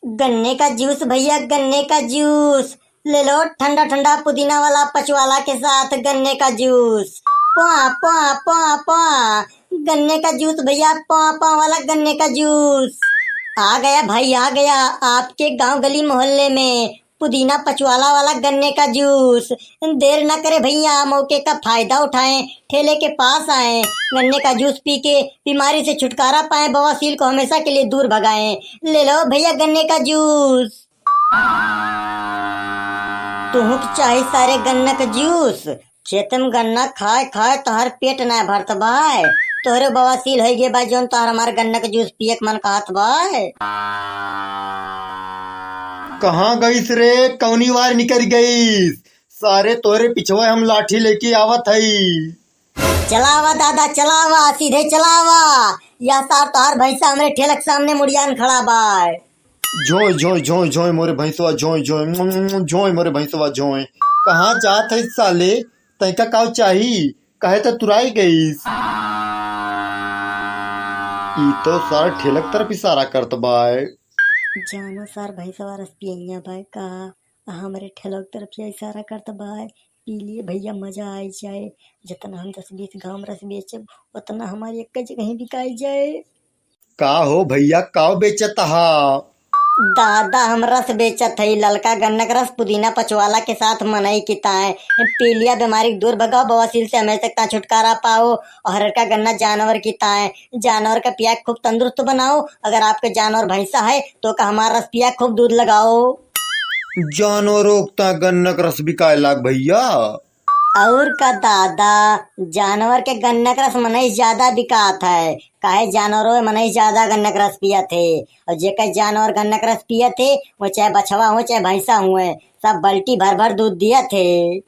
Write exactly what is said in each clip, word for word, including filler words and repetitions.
गन्ने का जूस भैया, गन्ने का जूस। ले लो ठंडा ठंडा पुदीना वाला पचवाला के साथ गन्ने का जूस। पुआ, पुआ, पुआ, पुआ। गन्ने का जूस भैया, पुआ, पुआ वाला गन्ने का जूस। आ गया भाई, आ गया आपके गांव गली मोहल्ले में पुदीना पचवाला वाला गन्ने का जूस। देर न करे भैया, मौके का फायदा उठाएं, ठेले के पास आएं, गन्ने का जूस पी के बीमारी से छुटकारा पाएं, बवासीर को हमेशा के लिए दूर भगाएं। ले लो भैया गन्ने का जूस। तुहूँ के चाही सारे गन्ना का जूस? खेत में गन्ना खाए खाए तोहर पेट ना भरत बाय। तोहरे बवासीर होइ गए बा, जौन तोहर हमार गन्ना का जूस पिए के मन कहत बाय। कहाँ गईस रे, कौनी वार निकल गईस? सारे तोहरे पिछवा हम लाठी लेके आवत हई। चलावा दादा, चलावा, सीधे चलावा। यह सार तोहर भैंसा हमरे ठेलक सामने मुड़ियान खड़ा बाय। झोंय, झोंय, झोंय, झोंय, मोरे भैंसवा, झोंय, झोंय, झोंय, मोरे भैंसवा, झोंय। कहाँ जात है साले? तैका काव चाही? कहे त तुराई गईस। ई तो सार ठेलक तरफ इशारा करत बाय। जानो सार भैंसवा रस पियैया बाय का? आ हमरे ठेलक तरफ से इशारा करत बाय। पी लिए भैया, मजा आई जाए। जितना हम दस बीस गाँव रस बेचब, उतना हमारी एक जगह ही बिकाई जाए। का हो भैया, काव बेचत हा? दादा, हम रस बेचत हई, ललका गन्ना के रस पुदीना पचवाला के साथ मनई की ताए। पी लिया, बीमारी के दूर भगाओ, बवासीर से हमेशा तक छुटकारा पाओ। और हरका गन्ना जानवर की ताए, जानवर का पिया खूब तंदुरुस्त बनाओ। अगर आपके जानवर भैंसा है तो का हमार रस पिया खूब दूध लगाओ। जानवरों का गन्ना का रस बिकाए लाग भैया। और का दादा, जानवर के गन्ना के रस मनई ज्यादा बिकात है, काहे जानवरों में मनई ज्यादा गन्ना के रस पियत है, और जेकर जानवर गन्ना के रस पियत है, वो चाहे बछवा हो चाहे भैंसा हुए, सब बल्टी भर भर दूध दियत है।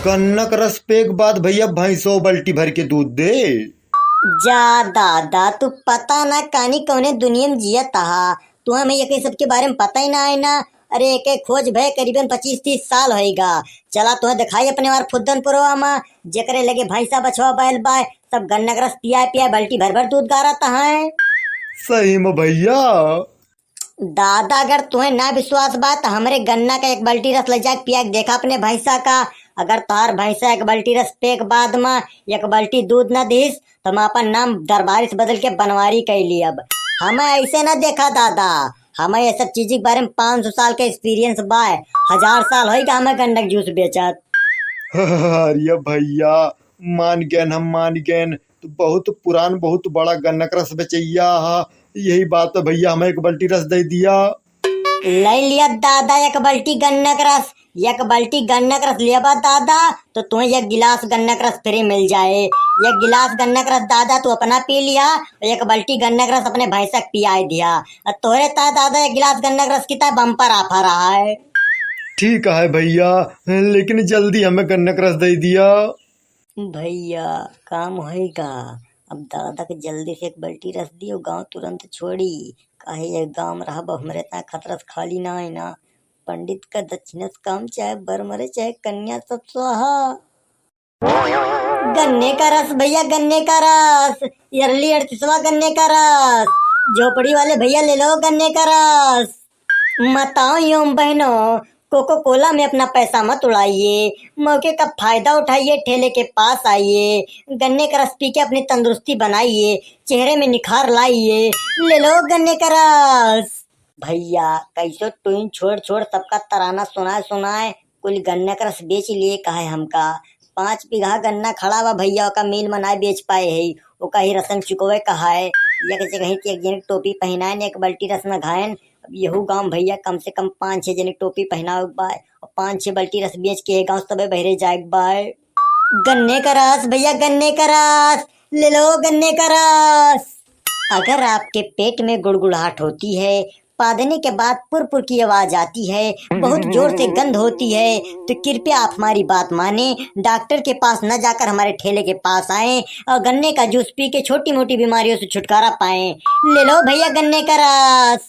गन्ना के रस पिए के बाद भैया भैंसो बल्टी भर के दूध दे। जा दादा, तू पता ना कानी कौने दुनिया में जियत हा, तू हमें एक सबके बारे में पता ही ना है ना। अरे, एके खोज भय करीबन पच्चीस तीस साल होइगा। चला तोहे दिखाई अपने वार फुद्दनपुरवा मा, जेकरे लगे भैंसा बछवा बैल बाय, सब गन्ना के रस पिया पिया बल्टी भर भर दूध गारत हैं। सही में भैया। दादा, अगर तुहे ना विश्वास बा त हमरे गन्ना का एक बल्टी रस ले जाके पिया के देखा अपने भैंसा का। अगर तोहार भैंसा एक बल्टी रस पिए के बाद मा एक बल्टी दूध ना दिस, तो हम आपन नाम दरबारी से बदल के बनवारी कइ लियब। हमें ऐसे ना देखा दादा, हमें ये सब चीज के बारे में पाँच सौ साल के experience बा, हजार साल होइगा हमें गन्ना के जूस बेचत। अरे भैया, मान गएन हम, मान गएन। तू बहुत पुरान, बहुत बड़ा गन्ना के रस बेचैया हा। यही बात पे भैया, हमें एक बल्टी रस दे दिया। ले लिया दादा एक बल्टी गन्ना के रस, एक बल्टी गन्ना के रस लेबा दादा, तो तुम्हें एक गिलास गन्ना के रस free मिल जाए। एक गिलास गन्ना के रस दादा तू अपना पी लिया, एक बल्टी गन्ना के रस अपने भैंसा के पियाए दिया। और तोहरे ता दादा एक गिलास गन्ना के रस की ता bumper offer रहा है। ठीक है भैया, लेकिन जल्दी हमें गन्ना के रस दे दिया। भैया, काम होइगा। अब दादा के जल्दी से एक बल्टी रस दियो, गाँव तुरंत छोड़ी। काहे ये गाँव में रहब, हमरे ता खतरस खाली ना है ना। पंडित का दक्षिणस काम, चाहे बर मरे, चाहे कन्या सब स्वाहा। गन्ने का रस भैया, गन्ने का रस, अरली अड़तीसवा गन्ने का रस, झोपड़ी वाले भैया ले लो गन्ने का रस। माताओं एवं बहनों, कोको कोला में अपना पैसा मत उड़ाइए, मौके का फायदा उठाइए, ठेले के पास आइए, गन्ने का रस पी के अपनी तंदुरुस्ती बनाइए, चेहरे में निखार लाइए, ले लो गन्ने का रस। भैया, कैसो टुइन छोड़ छोड़ सबका तराना सुनाए सुनाए कुल गन्ना का रस बेच लिए कहे हमका। पाँच बीघा गन्ना खड़ा बा भैया, ओका मिल में नाय बेच पाए है, ओका ही रसन चुकवे कहाए। एक जगह ही एक जने टोपी पहनाए ने एक बल्टी रस न घायन। अब यहू गाँव भैया कम से कम पाँच छह जने टोपी पहनावे के बा, और पाँच छह बल्टी रस बेच के ये गाँव सबे बहरे जाए के बा। गन्ने का रस भैया, गन्ने का रस, ले लो गन्ने का रस। अगर आपके पेट में गुड़गुड़ाहट होती है, पादने के बाद पुर पुर की आवाज आती है, बहुत जोर से गंध होती है, तो कृपया आप हमारी बात माने, डॉक्टर के पास न जाकर हमारे ठेले के पास आएं और गन्ने का जूस पी के छोटी मोटी बीमारियों से छुटकारा पाएं। ले लो भैया गन्ने का रस।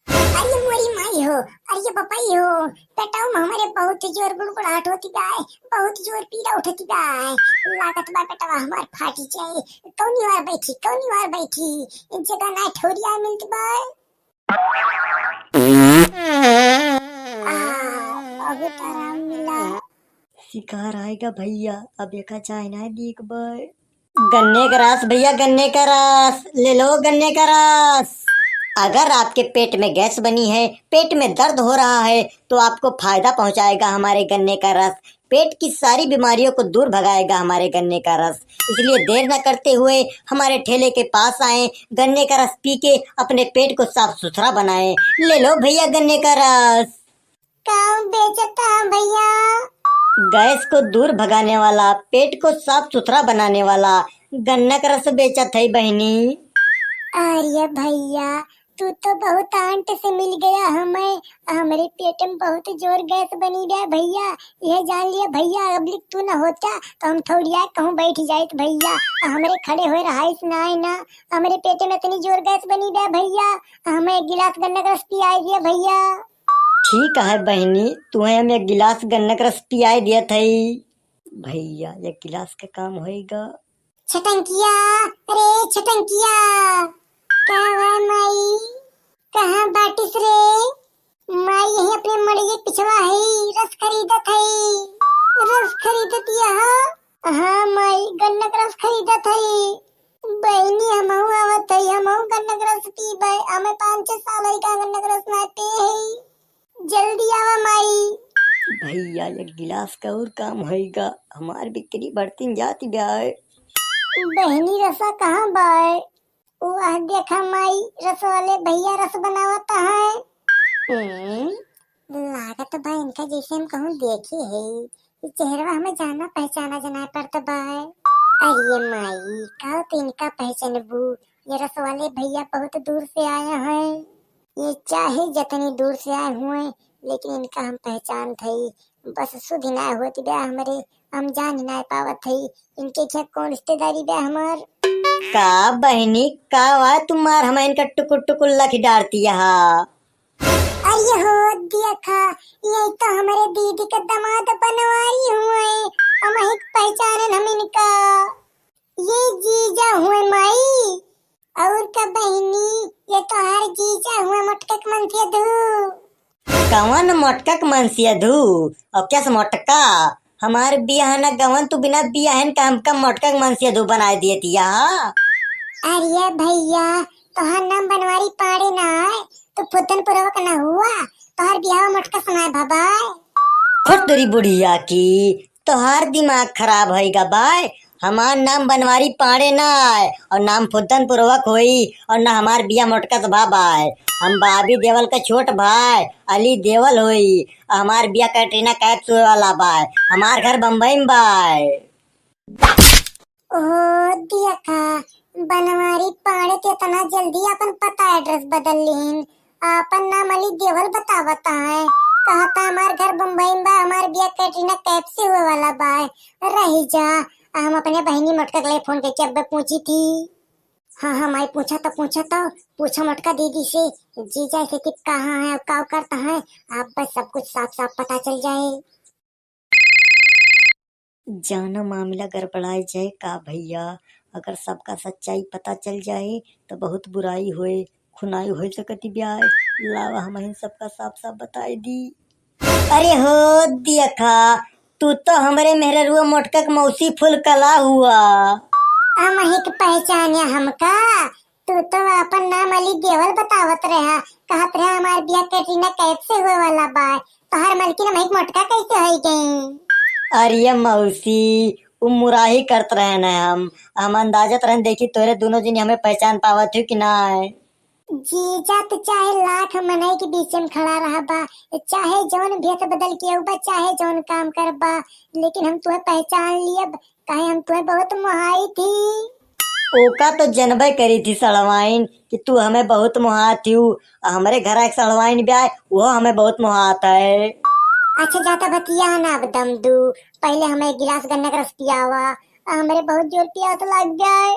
अरे मोरी माई हो, अरे बपाई हो, पेटवा में हमारे बहुत जोर गुड़गुड़ाहट होती बा, बहुत जोर पीड़ा उठती बा, लागत बा पेटवा हमार फाटी जाए। कौनी वार बैठी, कौनी वार बैठी, जगह ना ठोरिया मिलत बा। शिकार आएगा भैया, अब एका जाए ना देख बे। गन्ने का रस भैया, गन्ने का रस ले लो, गन्ने का रस। अगर आपके पेट में गैस बनी है, पेट में दर्द हो रहा है, तो आपको फायदा पहुंचाएगा हमारे गन्ने का रस। पेट की सारी बीमारियों को दूर भगाएगा हमारे गन्ने का रस। इसलिए देर न करते हुए हमारे ठेले के पास आएं, गन्ने का रस पी के अपने पेट को साफ सुथरा बनाएं। ले लो भैया गन्ने का रस। का बेचता है भैया? गैस को दूर भगाने वाला, पेट को साफ सुथरा बनाने वाला गन्ना का रस बेचत है बहिनी। अरे भैया, तू तो बहुत अंट से मिल गया हमें। हमरे पेट में बहुत जोर गैस बनी बा भैया। यह जान लिया भैया, अब लिख तू न होता तो हम थोड़िया कहूँ बैठ जाइत भैया। हमरे खड़े होए रहाइस ना है ना, हमरे पेट में इतनी जोर गैस बनी बा भैया। हमें एक गिलास गन्ना का रस पियाई दिया भैया। ठीक है बहिनी, तुहे हम एक गिलास गन्ना का रस पियाई दिया थई। भैया, एक गिलास का काम होएगा। छटंकिया, अरे छटंकिया, का हुआ माई, कहाँ बाटिस रे? माई यही अपने मड़िये पिछवा है, रस खरीदत है। रस खरीदत यह? हाँ माई, गन्ना का रस खरीदत है। बहिनी, हमहू आवत है, हमहू गन्ना का रस पीबे। हमें पाँच छह साल है का गन्ना का रस ना पिए है। जल्दी आवा माई। भैया, एक गिलास का और काम होइगा, हमार बिक्री बढ़ती जाती बा। बहिनी, रसा कहाँ बाय? वाह, देखा माई, रस वाले भैया रस बनावत हैं। हम्म, लागत बा इनका जैसे हम कहूँ देखे है। ई चेहरवा हमें जाना पहचाना जनाए पड़त बा। अरे माई, का तो इनका पहचानबू? ये रस वाले भैया बहुत दूर से आए हैं। ये चाहे जतनी दूर से आए हुए, लेकिन इनका हम पहचान थई। बस सुधि ना होती बा हमरे, हम जान ही ना पावत हई। इनके क्या कौन रिश्तेदारी बा हमार? का बहिनी, का वा तुम्हार हम इनका टुकुर टुकुर लख डारती यहाँ? अरे हो देखा, ये तो हमरे दीदी के दामाद बनवारी हुए, हम ही पहचानन हम इनका। ये जीजा हुए माई। और का बहिनी, ये तोहार जीजा हुए मोटका के मनसेधू। कवन मोटका के मनसेधू? और कैसे मोटका? हमार बियाह न गवन, तू बिना बियाहन का हमका मोटका के मनसेधू बनाए दिए दिया। अरे भैया, तोहार नाम बनवारी पाड़े ना है, तो फुद्दन पुरवक न हुआ, तोहार बियाह मोटका सुनाए भबाए। फुट तेरी बुढ़िया की, तोहार दिमाग खराब होइगा बाय। हमार नाम बनवारी पाड़े ना आए और नाम फुद्दन पुरवक होई और ना हमार बिया मोटका से भा बाय। हम बाबी देवल का छोट भाई अली देवल होई और हमार बिया कैटरीना कैफ से होए वाला बाय। हमार घर बम्बई में बाय। ओ दिया का बनवारी पाड़े के इतना जल्दी अपन पता एड्रेस बदल लीन। आपन नाम अली देवल बतावत है। कहता हमार घर बम्बई में बा, हमार बिया कैटरीना कैफ से हुए वाला बा। रही जा, हम अपने बहिनी मोटका के लिए फोन करके अब्बे पूछी थी। हाँ, हाँ, माई पूछा तो, पूछा तो, पूछा मोटका दीदी से, जीजा से कि कहाँ है, का करता है, आप बस सब कुछ साफ साफ पता चल जाए। जाना मामला गड़बड़ाए जाए का भैया, अगर सबका सच्चाई पता चल जाए तो बहुत बुराई होए, खुनाई होए सकती ब्याय। लावा हमहिन सबका साफ साफ बताए दी। अरे हो दियखा, तू तो हमरे मेहररुआ मोटका के मौसी फुलकला हुआ। हम ही के पहचाने हमका, तू तो आपन नाम अली देवल बतावत रहा, कहत रहा हमार बिया कैटरीना कैफ से हुए वाला बा। तोहार मलकिन हमही के मोटका कैसे होई गई? अरे मौसी, उ मुराही करत रहे न हम, हम अंदाजत रहन देखी तोरे दोनों जनी हमें पहचान पावत हो कि ना। जीजा, तू चाहे लाख मनई के बीच में खड़ा रहबा, चाहे जौन भेष बदल के अउबा, चाहे जौन काम करबा, लेकिन हम तुहे पहचान लियब, काहे हम तुहे बहुत मोहाई थी। ओका तो जनबे करी थी सड़वाइन कि तू हमें बहुत मोहात हू, आ हमरे घर एक सड़वाइन भी आए, वो हमें बहुत मोहात है। अच्छा, जाता बतिया ना अब दम दू, पहले हमें एक गिलास गन्ना का रस पियावा, आ हमरे बहुत जोर पियास लग गए।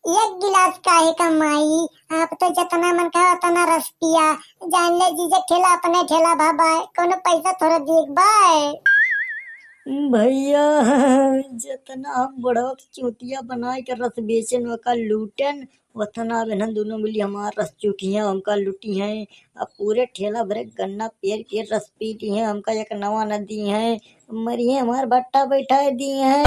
एक गिलास काहे का माई, आप तो जतना मन कहा उतना रस पिया। जान ले जीजा, ठेला अपने ठेला भा बाय, कोनो पैसा थोड़ा देख बाय। भैया, जतना हम बुढ़वा के चूतिया बनाए के रस बेचन ओका लूटन, वतना बेनहन दुनो मिली हमार रस चूटी हैं, हमका लुटी हैं। अब पूरे ठेला भरे गन्ना पेर के रस पी ली हैं, हमका एक नवा न दी हैं। मरी हैं हमार भट्टा बैठाए दी हैं।